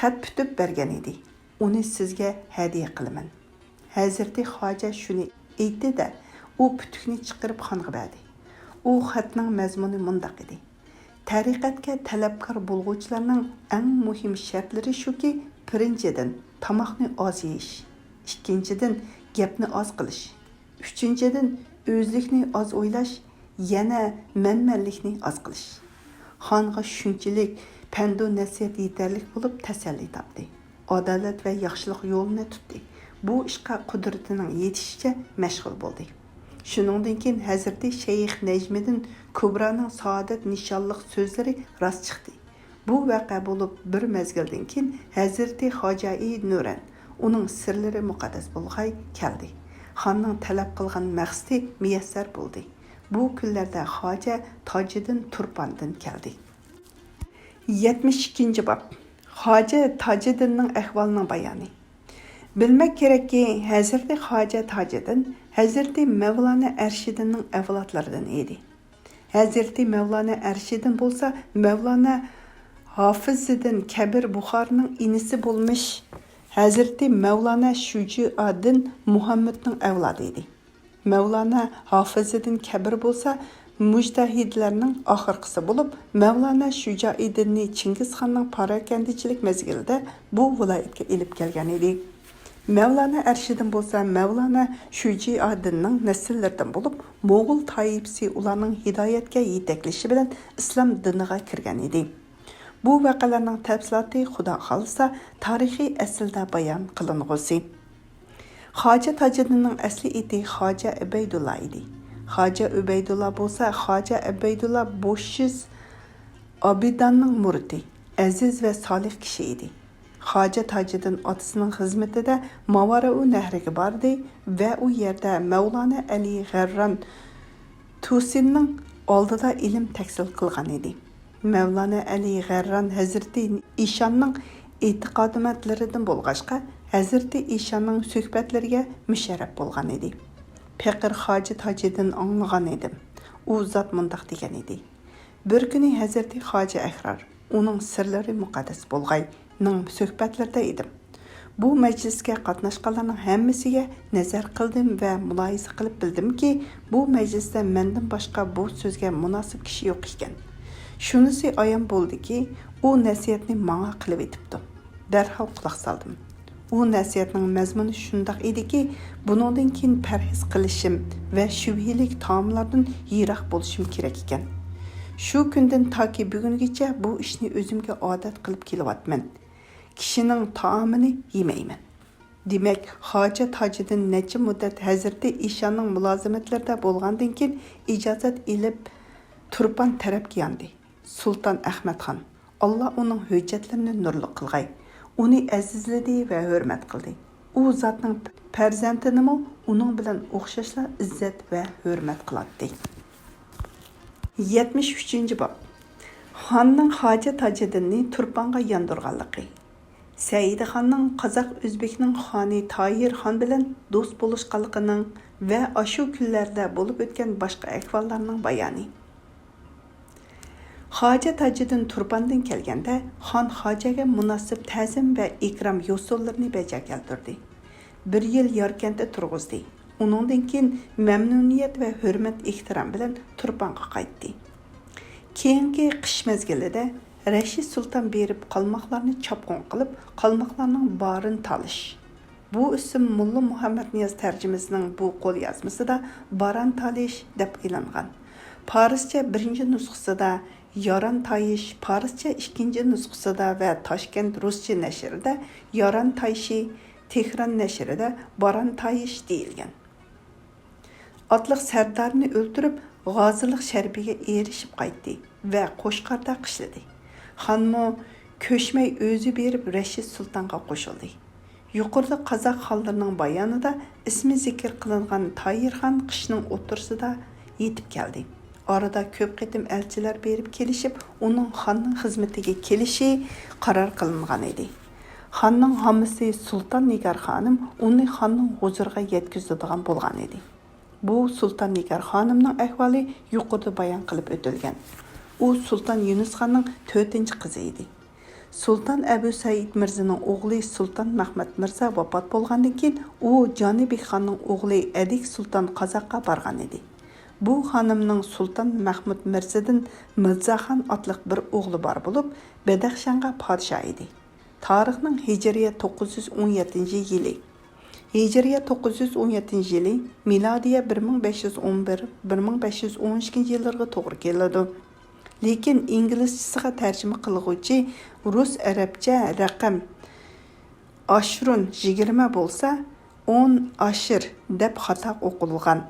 خەت پۈتۈپ بەرگەن ئىدى. ئۇنى سىزگە ھەدىيە قىلىمەن. ھەزرىتى خاجە شۇنى ئېيتتى-دە، ئۇ پۈتۈكنى چىقىرىپ خانغا بەردى. ئۇ خەتنىڭ مەزمۇنى مۇنداق ئىدى: تەرىقەتكە تەلەپكار بولغۇچىلارنىڭ ئەڭ مۇھىم شەرتلىرى شۇكى، بىرىنچىدىن، تاماقنى ئاز يېيىش، ئىككىنچىدىن، گەپنى ئاز قىلىش، ئۈچىنچىدىن، ئۆزلۈكنى ئاز ئويلاش، يەنە مەنمەنلىكنى ئاز قىلىش. خانغا شۇنچىلىك پەندۇ نەسىھەت يېتەرلىك بولۇپ تەسەللى تاپتى. ئادالەت ۋە ياخشىلىق يولىنى تۇتتى. بۇ ئىشقا قۇدرىتىنىڭ يېتىشىچە مەشغۇل بولدى. شۇنىڭدىن كېيىن ھەزرىتى شەيخ نەجمىدىن كۇبرانىڭ سائادەت نىشانلىق سۆزلىرى راست چىقتى. بۇ ۋەقە بولۇپ بىر مەزگىلدىن كېيىن ھەزرىتى خاجەئى نۆرەن، ئۇنىڭ سىرلىرى مۇقەددەس بولغاي، كەلدى. خاننىڭ تەلەپ قىلغان مەقسىتى مۇيەسسەر بولدى. بۇ كۈنلەردە خاجە تاجىدىن تۇرپاندىن كەلدى. يەتمىش ئىككىنچى باب. خاجە تاجىدىننىڭ ئەھۋالىنىڭ بايانى. بىلمەك كېرەككى، ھەزرىتى خاجە تاجىدىن ھەزرىتى مەۋلانا ئەرشىدىننىڭ ئەۋلادلىرىدىن ئىدى. ھەزرىتى مەۋلانا ئەرشىدىن بولسا مەۋلانا ھافىزىدىن كەبىر بۇخارىنىڭ ئىنىسى بولمىش ھەزرىتى مەۋلانا شۇجىئادىن مۇھەممەدنىڭ ئەۋلادى ئىدى. مەۋلانا ھافىزىدىن كەبىر بولسا مۇجتەھىدلەرنىڭ ئاخىرقىسى بولۇپ، مەۋلانا شۇجائىدىننى چىڭگىزخاننىڭ پاراكەندىچىلىك مەزگىلىدە بۇ ۋىلايەتكە ئېلىپ كەلگەن ئىدى. مەۋلانا ئەرشىدىن بولسا مەۋلانا شۇجىئادىننىڭ نەسىللىرىدىن بولۇپ، موغۇل تائىپىسى ئۇلارنىڭ ھىدايەتكە يېتەكلىشى بىلەن ئىسلام دىنىغا كىرگەن ئىدى. بۇ ۋەقەلەرنىڭ تەپسىلاتى، خۇدا خالىسا، تارىخىي ئەسلىدە بايان قىلىنغۇسى. خاجە تاجىدىننىڭ ئەسلى ئېتى خاجە ئۈبەيدۇللا ئىدى. خاجە ئۈبەيدۇللا بولسا خاجە ئۈبەيدۇللا بوشىز ئابىداننىڭ مۇرىتى، ئەزىز ۋە سالىھ كىشى ئىدى. خاجە تاجىدىن ئاتىسىنىڭ خىزمىتىدە ماۋارائۇ نەھرىگە باردى ۋە ئۇ يەردە مەۋلانا ئەلى غەرران تۇسىنىڭ ئالدىدا ئىلىم تەھسىل قىلغان ئىدى. مەۋلانا ئەلى غەرران ھەزرىتى ئىشاننىڭ ئېتىقادىمەندلىرىدىن بولغاچقا، ھەزرىتى ئىشاننىڭ سۆھبەتلىرىگە مۇشەررەپ بولغان ئىدى. پېقىر خاجە تاجىدىن ئاڭلىغان ئىدىم. ئۇ زات مۇنداق دېگەن ئىدى: بىر كۈنى ھەزرىتى خاجە ئەھرار، ئۇنىڭ سىرلىرى مۇقەددەس بولغاي، نىڭ سۆھبەتلىرىدە ئىدىم. بۇ مەجلىسكە قاتناشقانلارنىڭ ھەممىسىگە نەزەر قىلدىم ۋە مۇلاھىزە قىلىپ بىلدىمكى، بۇ مەجلىستە مەندىن باشقا بۇ سۆزگە مۇناسىپ كىشى يوق ئىكەن. شۇنىسى ئايان بولدىكى، ئۇ نەسىھەتنى ماڭا قىلىۋېتىپتۇ. دەرھال قۇلاق سالدىم. ئۇ نەسىھەتنىڭ مەزمۇنى شۇنداق ئىدىكى، بۇنىڭدىن كېيىن پەرھىز قىلىشىم ۋە شۈبھىلىك تائاملاردىن يىراق بولۇشۇم كېرەك ئىكەن. شۇ كۈندىن تاكى بۈگۈنگىچە بۇ ئىشنى ئۆزۈمگە ئادەت قىلىپ كېلىۋاتىمەن. كىشىنىڭ تائامىنى يېمەيمەن. دېمەك، خاجە تاجىدىن نەچچە مۇددەت ھەزرىتى ئىشاننىڭ مۇلازىمەتلىرىدە بولغاندىن كېيىن ئىجازەت ئېلىپ، تۇرپان تەرەپكە ياندى. سۇلتان ئەخمەتخان، ئاللا ئۇنىڭ ھۆججەتلىرىنى نۇرلۇق قىلغاي، ئۇنى ئەزىزلىدى ۋە ھۆرمەت قىلدى. ئۇ زاتنىڭ پەرزەنتىنىمۇ ئۇنىڭ بىلەن ئوخشاشلا ئىززەت ۋە ھۆرمەت قىلاتتى. يەتمىش ئۈچىنچى باب. خاننىڭ خاجە تاجىدىننى تۇرپانغا ياندۇرغانلىقى. سەئىدىخاننىڭ قازاق ئۆزبېكنىڭ خانى تاھىر خان بىلەن دوست بولۇشقانلىقىنىڭ ۋە ئاشۇ كۈنلەردە بولۇپ ئۆتكەن باشقا ئەھۋاللارنىڭ بايانى. خاجە تاجىدىن تۇرپاندىن كەلگەندە، خان خاجەگە مۇناسىپ تەزىم ۋە ئىكرام يوسۇنلىرىنى بەجا كەلتۈردى. بىر يىل ياركەنتتە تۇرغۇزدى. ئۇنىڭدىن كېيىن مەمنۇنىيەت ۋە ھۆرمەت ئېھتىرام بىلەن تۇرپانغا قايتتى. كېيىنكى قىش مەزگىلىدە رەشىد سۇلتان بېرىپ قالماقلارنى چاپقۇن قىلىپ، قالماقلارنىڭ بارىنى تالىش. بۇ ئىسىم موللا مۇھەممەدنىياز تەرجىمىسىنىڭ بۇ قوليازمىسىدا باران تالىش دەپ ئېلىنغان. پارسچە بىرىنچى نۇسخىسىدا ياران تايىش، پارسچە ئىككىنچى نۇسخىسىدا ۋە تاشكەنت رۇسچە نەشرىدە ياران تايشى، تېھران نەشرىدە باران تايىش دېيىلگەن. ئاتلىق سەردارنى ئۆلتۈرۈپ، غازىلىق شەرىپىگە ئېرىشىپ قايتتى ۋە قوشقاردا قىشلىدى. خانمۇ كۆچمەي ئۆزى بېرىپ رەشىد سۇلتانغا قوشۇلدى. يۇقىرىدا قازاق خانلىرىنىڭ بايانىدا ئىسمى زىكىر قىلىنغان تاھىر خان قىشنىڭ ئوتتۇرىسىدا يېتىپ كەلدى. ئارىدا كۆپ قېتىم ئەلچىلەر بېرىپ كېلىشىپ، ئۇنىڭ خاننىڭ خىزمىتىگە كېلىشى قارار قىلىنغان ئىدى. خاننىڭ ھامىسى سۇلتان نىگار خانىم ئۇنى خاننىڭ ھۇزۇرىغا يەتكۈزىدىغان بولغان ئىدى. بۇ سۇلتان نىگار خانىمنىڭ ئەھۋالى يۇقىرىدا بايان قىلىپ ئۆتۈلگەن. ئۇ سۇلتان يۇنۇس خاننىڭ تۆتىنچى قىزى ئىدى. سۇلتان ئەبۇ سەئىد مىرزىنىڭ ئوغلى سۇلتان مەخمۇت مىرزا ۋاپات بولغاندىن كېيىن، ئۇ جانىبېك خاننىڭ ئوغلى ئەدىك سۇلتان قازاققا بارغان ئىدى. بۇ خانىمنىڭ سۇلتان مەخمۇت مىرزىدىن مىرزاخان ئاتلىق بىر ئوغلى بار بولۇپ، بەدەخشانغا پادىشاھ ئىدى. تارىخنىڭ ھىجرىيە توققۇز يۈز ئون يەتتىنچى يىلى. ھىجرىيە توققۇز يۈز ئون يەتتىنچى يىلى، مىلادىيە بىر مىڭ بەش يۈز ئون بىر، بىر مىڭ بەش يۈز ئون ئىككىنچى يىللىرىغا توغرا كېلىدۇ. لېكىن ئىنگلىزچىسىغا تەرجىمە قىلغۇچى رۇس ئەرەبچە رەقەم ئاشرۇن يىگىرمە بولسا، ئون ئاشىر دەپ خاتا ئوقۇلغان.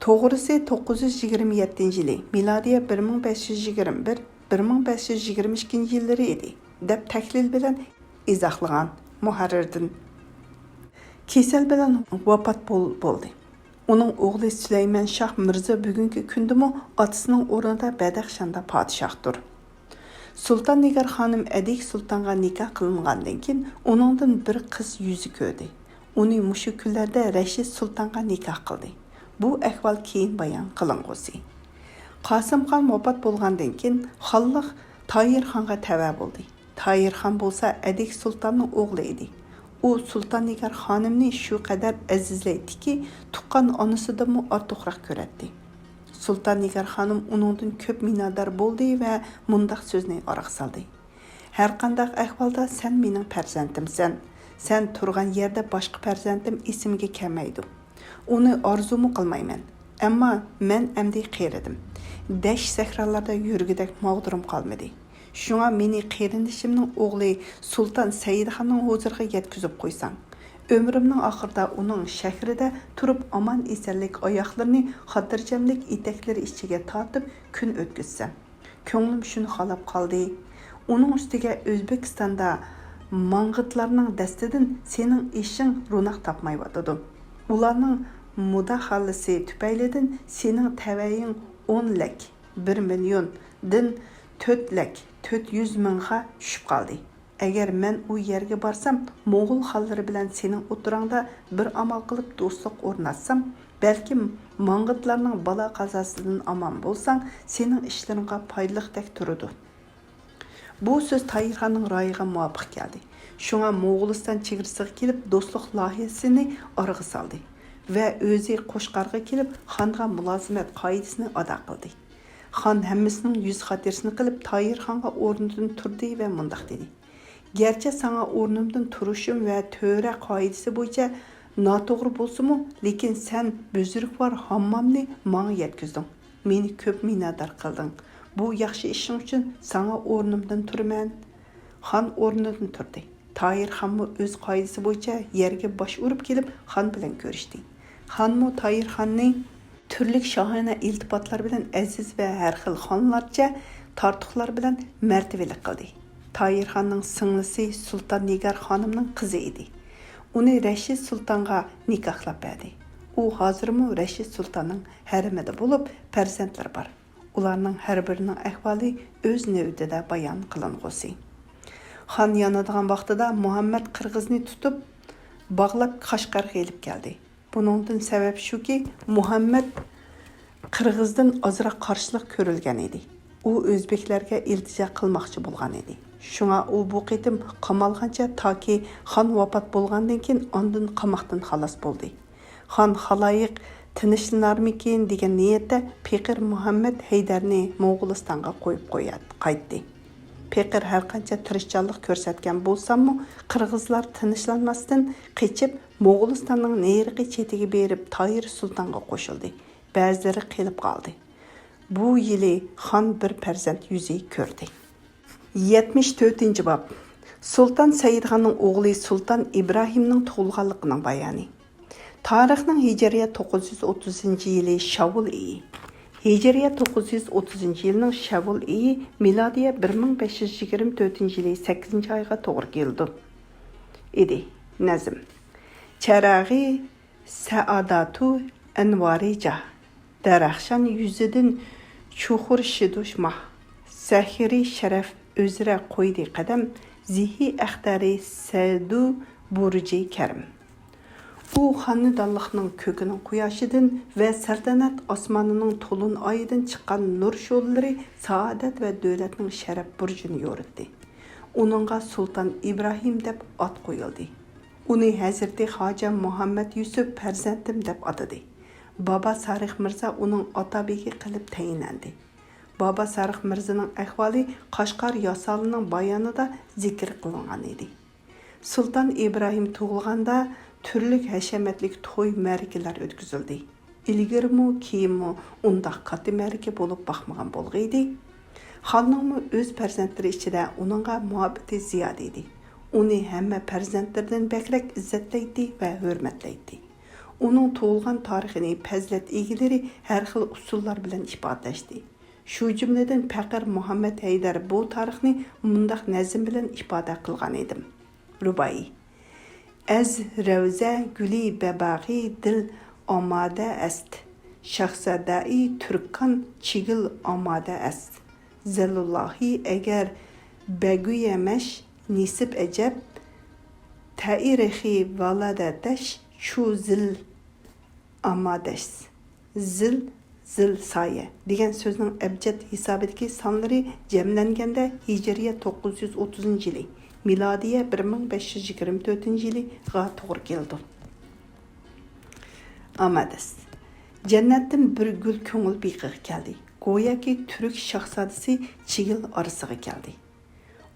توغرىسى، توققۇز يۈز يىگىرمە يەتتىنچى يىلى، مىلادىيە بىر مىڭ بەش يۈز يىگىرمە بىر، بىر مىڭ بەش يۈز يىگىرمە ئىككىنچى يىللىرى ئىدى، دەپ تەھلىل بىلەن ئىزاھلىغان مۇھەررىردىن. كېسەل بىلەن ۋاپات بول-، بولدى. ئۇنىڭ ئوغلى سۈلەيمان شاھ مىرزا بۈگۈنكى كۈندىمۇ ئاتىسىنىڭ ئورنىدا بەدەخشاندا پادىشاھتۇر. سۇلتان نىگار خانىم ئەدىك سۇلتانغا نىكاھ قىلىنغاندىن كېيىن، ئۇنىڭدىن بىر قىز يۈزى كۆردى. ئۇنى مۇشۇ كۈنلەردە رەشىد سۇلتانغا نىكاھ قىلدى. بۇ ئەھۋال كېيىن بايان قىلىنغۇسى. قاسىم خان ۋاپات بولغاندىن كېيىن، خانلىق تاھىر خانغا تەۋە بولدى. تاھىر خان بولسا ئەدىك سۇلتاننىڭ ئوغلى ئىدى. ئۇ سۇلتان نىگار خانىمنى شۇ قەدەر ئەزىزلەيتتىكى، تۇغقان ئانىسىدىنمۇ ئارتۇقراق كۆرەتتى. سۇلتان نىگار خانىم ئۇنىڭدىن كۆپ مىننەتدار بولدى ۋە مۇنداق سۆزنى ئارىغا سالدى: «ھەرقانداق ئەھۋالدا سەن مېنىڭ پەرزەنتىمسەن. سەن تۇرغان يەردە باشقا پەرزەنتىم ئېسىمگە كەلمەيدۇ. ئۇنى ئارزۇمۇ قىلمايمەن. ئەمما مەن ئەمدى قېرىدىم. دەشت-سەھرالاردا يۈرگۈدەك ماغدۇرۇم قالمىدى. شۇڭا مېنى قېرىندىشىمنىڭ ئوغلى سۇلتان سەئىدخاننىڭ ھۇزۇرىغا يەتكۈزۈپ قويساڭ. ئۆمرۈمنىڭ ئاخىرىدا ئۇنىڭ شەھىرىدە تۇرۇپ ئامان-ئېسەنلىك ئاياغلىرىنى خاتىرجەملىك ئېتەكلىرى ئىچىگە تارتىپ كۈن ئۆتكۈزسەم. كۆڭلۈم شۇنى خالاپ قالدى. ئۇنىڭ ئۈستىگە ئۆزبېكىستاندا ماڭغىتلارنىڭ دەستىدىن سېنىڭ ئېشىڭ روناق تاپمايۋاتىدۇ. ئۇلارنىڭ مۇداخالىسى تۈپەيلىدىن سېنىڭ تەۋەيىڭ ئون لەك، بىر مىليون، دىن تۆت لەك تۆت يۈز مىڭغا چۈشۈپ قالدى. ئەگەر مەن ئۇ يەرگە بارسام، موڭغۇل خانلىرى بىلەن سېنىڭ ئوتتۇراڭدا بىر ئامال قىلىپ دوستلۇق ئورناتسام، بەلكىم ماڭغىتلارنىڭ بالا-قازاسىدىن ئامان بولساڭ، سېنىڭ ئىشلىرىڭغا پايدىلىقتەك تۇرىدۇ.» بۇ سۆز تاھىرخاننىڭ رايىغا مۇۋاپىق كەلدى. شۇڭا موغۇلىستان چېگرىسىغا كېلىپ، دوستلۇق لايىھەسىنى ئارىغا سالدى ۋە ئۆزى قوچقارغا كېلىپ، خانغا مۇلازىمەت قائىدىسىنى ئادا قىلدى. خان ھەممىسىنىڭ يۈز خاتىرىسىنى قىلىپ، تاھىرخانغا ئورنىدىن تۇردى ۋە مۇنداق دېدى: «گەرچە ساڭا ئورنۇمدىن تۇرۇشۇم ۋە تۆرە قائىدىسى بويىچە ناتوغرا بولسىمۇ، لېكىن سەن بۈزرۈكۋار ھاممامنى ماڭا يەتكۈزدۈڭ. مېنى كۆپ مىننەتدار قىلدىڭ. بۇ ياخشى ئىشىڭ ئۈچۈن ساڭا ئورنۇمدىن تۇرىمەن.» خان ئورنىدىن تۇردى. تاھىرخانمۇ ئۆز قائىدىسى بويىچە يەرگە باش ئۇرۇپ كېلىپ، خان بىلەن كۆرۈشتى. خانمۇ تاھىرخاننى تۈرلۈك شاھانە ئىلتىپاتلار بىلەن ئەزىز ۋە ھەر خىل خانلارچە تارتۇقلار بىلەن مەرتىۋىلىك قىلدى. تاھىرخاننىڭ سىڭلىسى سۇلتان نىگار خانىمنىڭ قىزى ئىدى. ئۇنى رەشىد سۇلتانغا نىكاھلاپ بەردى. ئۇ ھازىرمۇ رەشىد سۇلتاننىڭ ھەرىمىدە بولۇپ، پەرزەنتلىرى بار. ئۇلارنىڭ ھەر بىرىنىڭ ئەھۋالى ئۆز نۆۋىتىدە بايان قىلىنغۇسى. خان يانىدىغان ۋاقتىدا مۇھەممەد قىرغىزنى تۇتۇپ، باغلاپ قەشقەرگە ئېلىپ كەلدى. بۇنىڭدىن سەۋەب شۇكى، مۇھەممەد قىرغىزدىن ئازراق قارشىلىق كۆرۈلگەن ئىدى. ئۇ ئۆزبېكلەرگە ئىلتىجا قىلماقچى بولغان ئىدى. شۇڭا ئۇ بۇ قېتىم قامالغانچە تاكى خان ۋاپات بولغاندىن كېيىن ئاندىن قاماقتىن خالاس بولدى. خان خالايىق تىنچلىنارمىكىن دېگەن نىيەتتە پېقىر مۇھەممەد ھەيدەرنى موغۇلىستانغا قويۇپ قويا-، قايتتى. پېقىر ھەرقانچە تىرىشچانلىق كۆرسەتكەن بولساممۇ، قىرغىزلار تىنچلانماستىن قېچىپ، موغۇلىستاننىڭ نېرىقى چېتىگە بېرىپ، تاھىر سۇلتانغا قوشۇلدى. بەزىلىرى قېلىپ قالدى. بۇ يىلى خان بىر پەرزەنت يۈزى كۆردى. يەتمىش تۆتىنچى باب. سۇلتان سەئىدخاننىڭ ئوغلى سۇلتان ئىبراھىمنىڭ تۇغۇلغانلىقىنىڭ بايانى. تارىخنىڭ ھىجرىيە توققۇز يۈز ئوتتۇزىنچى يىلى شاۋۋۇل ئېيى. ھىجرىيە توققۇز يۈز ئوتتۇزىنچى يىلنىڭ شاۋۋۇل ئېيى، مىلادىيە بىر مىڭ بەش يۈز يىگىرمە تۆتىنچى يىلى سەككىزىنچى ئايغا توغرا كېلىدۇ. ئىدى. نەزم. چەراغى سەئاداتۇ ئەنۋارى جاھ، دەرەخشان يۈزىدىن چوقۇر شىدۇش ماھ، سەھىرى شەرەف ئۆزرە قويدى قەدەم، زېھى ئەختەرى سەدۇ بۇرجى كەرىم. ئۇ خانىدانلىقنىڭ كۆكىنىڭ قۇياشىدىن ۋە سەلتەنەت ئاسمانىنىڭ تولۇن ئايىدىن چىققان نۇر شولىلىرى سائادەت ۋە دۆلەتنىڭ شەرەپ بۇرجىنى يورۇتتى. ئۇنىڭغا سۇلتان ئىبراھىم دەپ ئات قويۇلدى. ئۇنى ھەزرىتى خاجە مۇھەممەد يۈسۈپ پەرزەنتىم دەپ ئاتىدى. بابا سارىخ مىرزا ئۇنىڭ ئاتابېگى قىلىپ تەيىنلەندى. بابا سارىخ مىرزىنىڭ ئەھۋالى قەشقەر ياسالىنىڭ بايانىدا زىكىر قىلىنغان ئىدى. سۇلتان ئىبراھىم تۇغۇلغاندا تۈرلۈك ھەشەمەتلىك توي مەرىكىلەر ئۆتكۈزۈلدى. ئىلگىرىمۇ، كېيىنمۇ ئۇنداق كاتتا مەرىكە بولۇپ باقمىغان بولغىيدى. خاننىڭمۇ ئۆز پەرزەنتلىرى ئىچىدە ئۇنىڭغا مۇھەببىتى زىيادە ئىدى. ئۇنى ھەممە پەرزەنتلىرىدىن بەكرەك ئىززەتلەيتتى ۋە ھۆرمەتلەيتتى. ئۇنىڭ تۇغۇلغان تارىخىنى پەزىلەت ئىگىلىرى ھەر خىل ئۇسۇللار بىلەن ئىپادىلەشتى. شۇ جۈملىدىن پەقىر مۇھەممەد ھەيدەر بۇ تارىخنى مۇنداق نەزم بىلەن ئىپادە قىلغان ئىدىم. رۇبائىي. ئەز رەۋزە گۈلى بەباغى دىل ئامادە ئەست، شاھزادەئى تۈركان چىگىل ئامادە ئەست. زەلۇللاھى ئەگەر بەگۈيەمەش نېسىپ ئەجەب، تەئىرىخى ۋالادەتەش چۇ زىل ئامادەش. زىل، زىل سايە دېگەن سۆزنىڭ ئەبجەد ھېسابىدىكى سانلىرى جەملەنگەندە ھىجرىيە توققۇز يۈز ئوتتۇزىنچى يىلى، مىلادىيە بىر مىڭ بەش يۈز يىگىرمە تۆتىنچى يىلىغا توغرا كېلىدۇ. ئامادەس. جەننەتتىن بىر گۈل كۆڭۈل بېقىغا كەلدى. گوياكى تۈرك شاھزادىسى چىگىل ئارىسىغا كەلدى.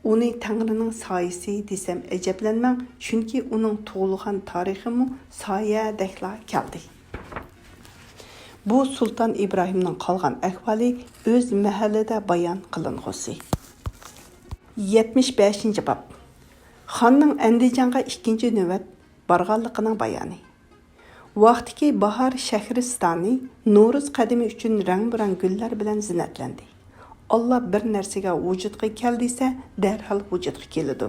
ئۇنى تەڭرىنىڭ سايىسى دېسەم ئەجەبلەنمەڭ، چۈنكى ئۇنىڭ تۇغۇلغان تارىخىمۇ سايەدەكلا كەلدى. بۇ سۇلتان ئىبراھىمنىڭ قالغان ئەھۋالى ئۆز مەھەللىدە بايان قىلىنغۇسى. يەتمىش بەشىنچى باب. خاننىڭ ئەندىجانغا ئىككىنچى نۆۋەت بارغانلىقىنىڭ بايانى. ۋاقتىكى باھار شەھرىستانى نورۇز قەدىمى ئۈچۈن رەڭ-بىرەڭ گۈللەر بىلەن زىننەتلەندى. ئاللا بىر نەرسىگە ۋۇجۇدقا كەل دېسە، دەرھال ۋۇجۇدقا كېلىدۇ.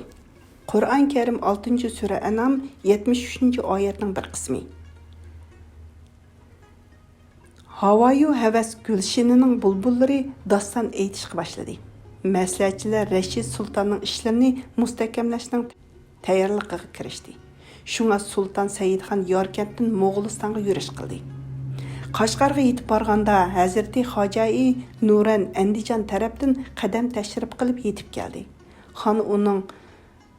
قۇرئان كەرىم، ئالتىنچى سۈرە ئەنئام، يەتمىش ئۈچىنچى ئايەتنىڭ بىر قىسمى. ھاۋايۇ ھەۋەس گۈلشىنىنىڭ بۇلبۇللىرى داستان ئېيتىشقا باشلىدى. مەسلىھەتچىلەر رەشىد سۇلتاننىڭ ئىشلىرىنى مۇستەھكەملەشنىڭ تەييارلىقىغا كىرىشتى. شۇڭا سۇلتان سەئىدخان ياركەنتتىن موغۇلىستانغا يۈرۈش قىلدى. قەشقەرگە يېتىپ بارغاندا، ھەزرىتى خاجائى نۇرەن ئەندىجان تەرەپتىن قەدەم تەشرىپ قىلىپ يېتىپ كەلدى. خان ئۇنىڭ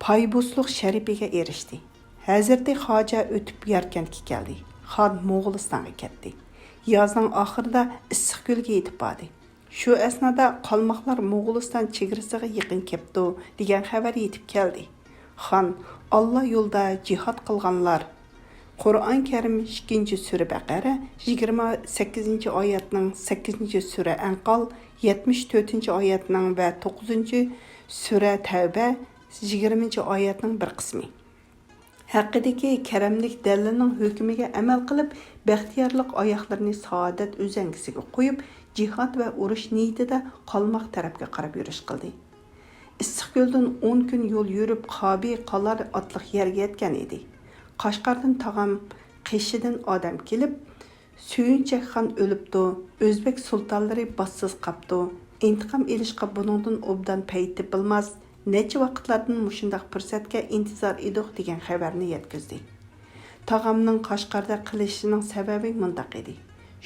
پايبۇسلۇق شەرىپىگە ئېرىشتى. ھەزرىتى خاجە ئۆتۈپ ياركەنتكە كەلدى. خان موغۇلىستانغا كەتتى. يازنىڭ ئاخىرىدا ئىسسىقكۆلگە يېتىپ باردى. شۇ ئەسنادا قالماقلار موغۇلىستان چېگرىسىغا يېقىن كەپتۇ دېگەن خەۋەر يېتىپ كەلدى. خان ئاللا يولىدا جىھاد قىلغانلار، قۇرئان كەرىم ئىككىنچى سۈرە بەقەرە يىگىرمە سەككىزىنچى ئايەتنىڭ، سەككىزىنچى سۈرە ئەنقال يەتمىش تۆتىنچى ئايەتنىڭ ۋە توققۇزىنچى سۈرە تەۋبە يىگىرمىنچى ئايەتنىڭ بىر قىسمى ھەققىدىكى كەرەملىك دەلىلنىڭ ھۆكمىگە ئەمەل قىلىپ، بەختىيارلىق ئاياغلىرىنى سائادەت ئۈزەڭگىسىگە قويۇپ، جىھاد ۋە ئۇرۇش نىيىتىدە قالماق تەرەپكە قاراپ يۈرۈش قىلدى. ئىسسىقكۆلدىن ئون كۈن يول يۈرۈپ، قابى قالار ئاتلىق يەرگە يەتكەن ئىدى. قەشقەردىن تاغام، قېشىدىن ئادەم كېلىپ، سۆيۈنچەك خان ئۆلۈپتۇ، ئۆزبەك سۇلتانلىرى باشسىز قاپتۇ، ئىنتىقام ئېلىشقا بۇنىڭدىن ئوبدان پەيت تېپىلماس، نەچچە ۋاقىتلاردىن مۇشۇنداق پۇرسەتكە ئىنتىزار ئىدۇق دېگەن خەۋەرنى يەتكۈزدى. تاغامنىڭ قەشقەردە قېلىشىنىڭ سەۋەبى مۇنداق ئىدى.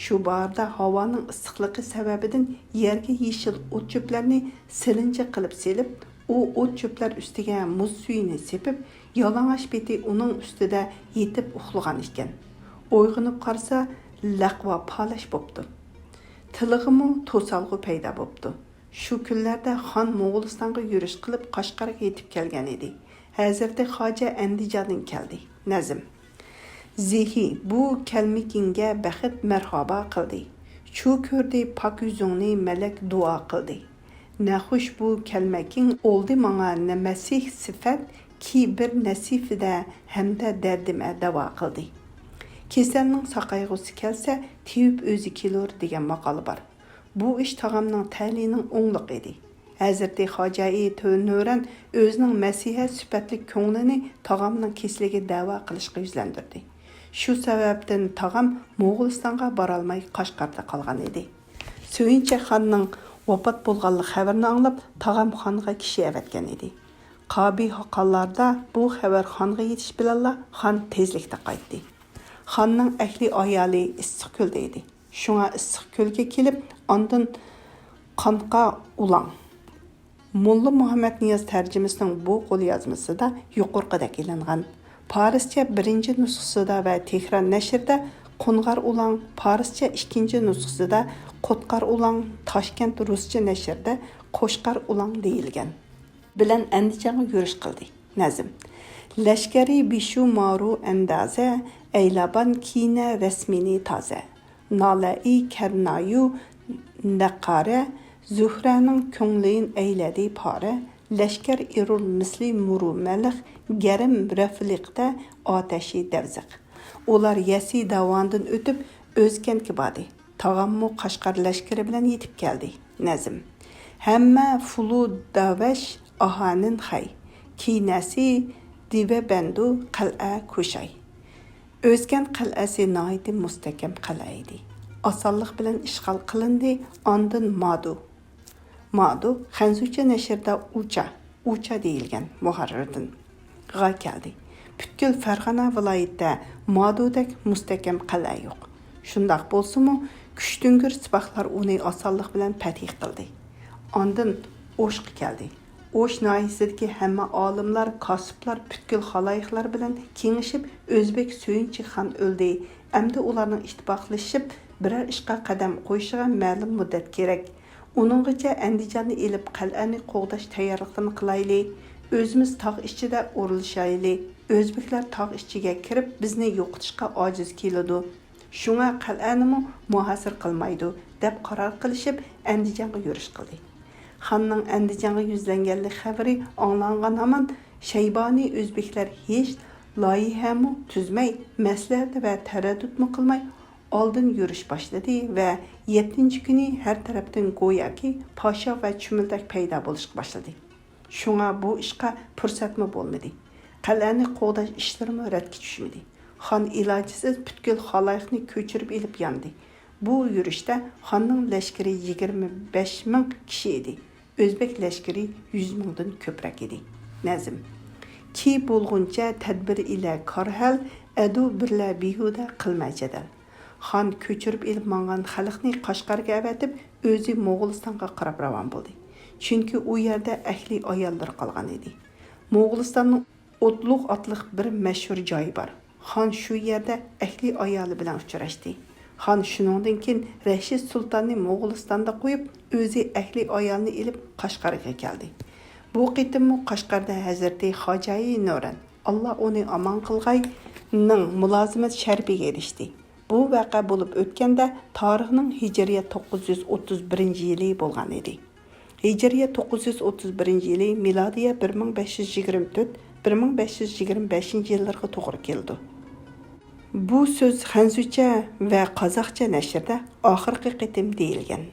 شۇ باھاردا ھاۋانىڭ ئىسسىقلىقى سەۋەبىدىن يەرگە يېشىل ئوت-چۆپلەرنى سېلىنجا قىلىپ سېلىپ، ئۇ ئوت-چۆپلەر ئۈستىگە مۇز سۈيىنى سېپىپ، يالىڭاچ پېتى ئۇنىڭ ئۈستىدە يېتىپ ئۇخلىغان ئىكەن. ئويغىنىپ قارىسا، لەقۋا پالەچ بوپتۇ. تىلىغىمۇ توسالغۇ پەيدا بوپتۇ. شۇ كۈنلەردە خان موغۇلىستانغا يۈرۈش قىلىپ، قەشقەرگە يېتىپ كەلگەن ئىدى. ھەزرىتى خاجە ئەندىجاندىن كەلدى. نەزم. زېھى بۇ كەلمىكىڭگە بەخت مەرھابا قىلدى. چۇ كۆردى پاك يۈزۈڭنى، مەلەك دۇئا قىلدى. نەخۇش بۇ كەلمەكىڭ ئولدى ماڭا نە مەسىھ سىفەت، كى بىر نەسىفىدە ھەمدە دەردىمە داۋا قىلدى. كېسەلنىڭ ساقايغۇسى كەلسە، تېۋىپ ئۆزى كېلۇر دېگەن ماقال بار. بۇ ئىش تاغامنىڭ تەلىيىنىڭ ئوڭلۇقى ئىدى. ھەزرىتى خاجەئى تۆ-، نۆرەن ئۆزىنىڭ مەسىھە سۈپەتلىك كۆڭلىنى تاغامنىڭ كېسىلىگە دەۋا قىلىشقا يۈزلەندۈردى. شۇ سەۋەبتىن تاغام موغۇلىستانغا بارالماي قەشقەردە قالغان ئىدى. سۆيۈنچەك خاننىڭ ۋاپات بولغانلىق خەۋىرىنى ئاڭلاپ، تاغام خانغا كىشى ئەۋەتكەن ئىدى. قابىھە قالاردا بۇ خەۋەر خانغا يېتىش بىلەنلا خان تېزلىكتە قايتتى. خاننىڭ ئەھلى ئايالى ئىسسىقكۆلدە ئىدى. شۇڭا ئىسسىقكۆلگە كېلىپ، ئاندىن قانقا ئۇلاڭ. موللا مۇھەممەد نىياز تەرجىمىسىنىڭ بۇ قوليازمىسىدا يۇقىرىقىدەك ئېلىنغان. پارسچە بىرىنچى نۇسخىسىدا ۋە تېھران نەشرىدە قۇنغار ئۇلاڭ، پارسچە ئىككىنچى نۇسخىسىدا قوتقار ئۇلاڭ، تاشكەنت رۇسچە نەشرىدە قوشقار ئۇلاڭ دېيىلگەن. بىلەن ئەندىجانغا يۈرۈش قىلدى. نەزم. لەشكەرى بىشۇمارۇ ئەندازە، ئەيلابان كىنە رەسمىنى تازە. نالەئى كەرنايۇ نەققارە، زۆھرەنىڭ كۆڭلىن ئەيلەدى پارە. لەشكەر ئېرۇر مىسلى مۇرۇ مەلىخ، گەرم رەفلىقتە ئاتەشى دەۋزىق. ئۇلار يەسى داۋاندىن ئۆتۈپ، ئۆزكەنتكە باردى. تاغاممۇ قەشقەر لەشكىرى بىلەن يېتىپ كەلدى. نەزم. ھەممە فۇلۇ داۋەش ئاھانىن خەي. كىنەسى دىۋەبەندۇ قەلئە كۇشاي. ئۆزگەن قەلئەسى ناھايىتى مۇستەھكەم قەلئە ئىدى. ئاسانلىق بىلەن ئىشغال قىلىندى، ئاندىن مادۇ. مادۇ خەنزۇچە نەشرىدە ئۇچا، ئۇچا دېيىلگەن مۇھەررىردىن غا كەلدى. پۈتكۈل فەرغانە ۋىلايىتىدە مادۇدەك مۇستەھكەم قەلئە يوق. شۇنداق بولسىمۇ، كۈچتۈڭگۈر سىپاھلار ئۇنى ئاسانلىق بىلەن پەتھى قىلدى. ئاندىن ئوشقا كەلدى. ئوش ناھىيىسىدىكى ھەممە ئالىملار، كاسىپلار، پۈتكۈل خالايىقلار بىلەن كېڭىشىپ، ئۆزبېك سۆيۈنچى خان ئۆلدى، ئەمدى ئۇلارنىڭ ئىتتىپاقلىشىپ بىرەر ئىشقا قەدەم قويۇشىغا مەلۇم مۇددەت كېرەك. ئۇنىڭغىچە ئەندىجاننى ئېلىپ، قەلئەنى قوغداش تەييارلىقلىرىنى قىلايلى. ئۆزىمىز تاغ ئىچىدە ئورۇنلىشايلى. ئۆزبېكلەر تاغ ئىچىگە كىرىپ، بىزنى يوقىتىشقا ئاجىز كېلىدۇ. شۇڭا قەلئەنىمۇ مۇھاسىرە قىلمايدۇ، دەپ قارار قىلىشىپ، ئەندىجانغا يۈرۈش قىلدى. خاننىڭ ئەندىجانغا يۈزلەنگەنلىك خەۋىرى ئاڭلانغان ھامان، شەيبانىي ئۆزبېكلەر ھېچ لايىھەمۇ تۈزمەي، مەسلىھەت ۋە تەرەددۇتمۇ قىلماي، ئالدىن يۈرۈش باشلىدى ۋە يەتتىنچى كۈنى ھەر تەرەپتىن گوياكى پاشا ۋە چۈمۈلدەك پەيدا بولۇشقا باشلىدى. شۇڭا بۇ ئىشقا پۇرسەتمۇ بولمىدى. قەلئەنى قوغداش ئىشلىرىمۇ رەتكە چۈشمىدى. خان ئىلاجىسىز پۈتكۈل خالايىقنى كۆچۈرۈپ ئېلىپ ياندى. بۇ يۈرۈشتە خاننىڭ لەشكىرى يىگىرمە بەش مىڭ كىشى ئىدى. ئۆزبېك لەشكىرى يۈز مىڭدىن كۆپرەك ئىدى. نەزم. كى بولغۇنچە تەدبىر ئىلە كار ھەل، ئەدۇ بىرلە بىھۇدە قىلمە جەدەل. خان كۆچۈرۈپ ئېلىپ ماڭغان خەلقنى قەشقەرگە ئەۋەتىپ، ئۆزى موغۇلىستانغا قاراپ راۋان بولدى. چۈنكى ئۇ يەردە ئەھلى ئاياللىرى قالغان ئىدى. موغۇلىستاننىڭ ئوتلۇق ئاتلىق بىر مەشھۇر جايى بار. خان شۇ يەردە ئەھلى ئايالى بىلەن ئۇچراشتى. خان شۇنىڭدىن كېيىن رەشىد سۇلتاننى موغۇلىستاندا قويۇپ، ئۆزى ئەھلى ئايالىنى ئېلىپ قەشقەرگە كەلدى. بۇ قېتىممۇ قەشقەردە ھەزرىتى خاجايى نۆرەن، ئاللا ئۇنى ئامان قىلغاي، نىڭ مۇلازىمەت شەرىپىگە ئېرىشتى. بۇ ۋەقە بولۇپ ئۆتكەندە تارىخنىڭ ھىجرىيە توققۇز يۈز ئوتتۇز بىرىنچى يىلى بولغان ئىدى. ھىجرىيە توققۇز يۈز ئوتتۇز بىرىنچى يىلى، مىلادىيە بىر مىڭ بەش يۈز يىگىرمە تۆت، بىر مىڭ بەش يۈز يىگىرمە بەشىنچى يىللىرىغا توغرا كېلىدۇ. بۇ سۆز خەنزۇچە ۋە قازاقچە نەشرىدە ئاخىرقى قېتىم دېيىلگەن.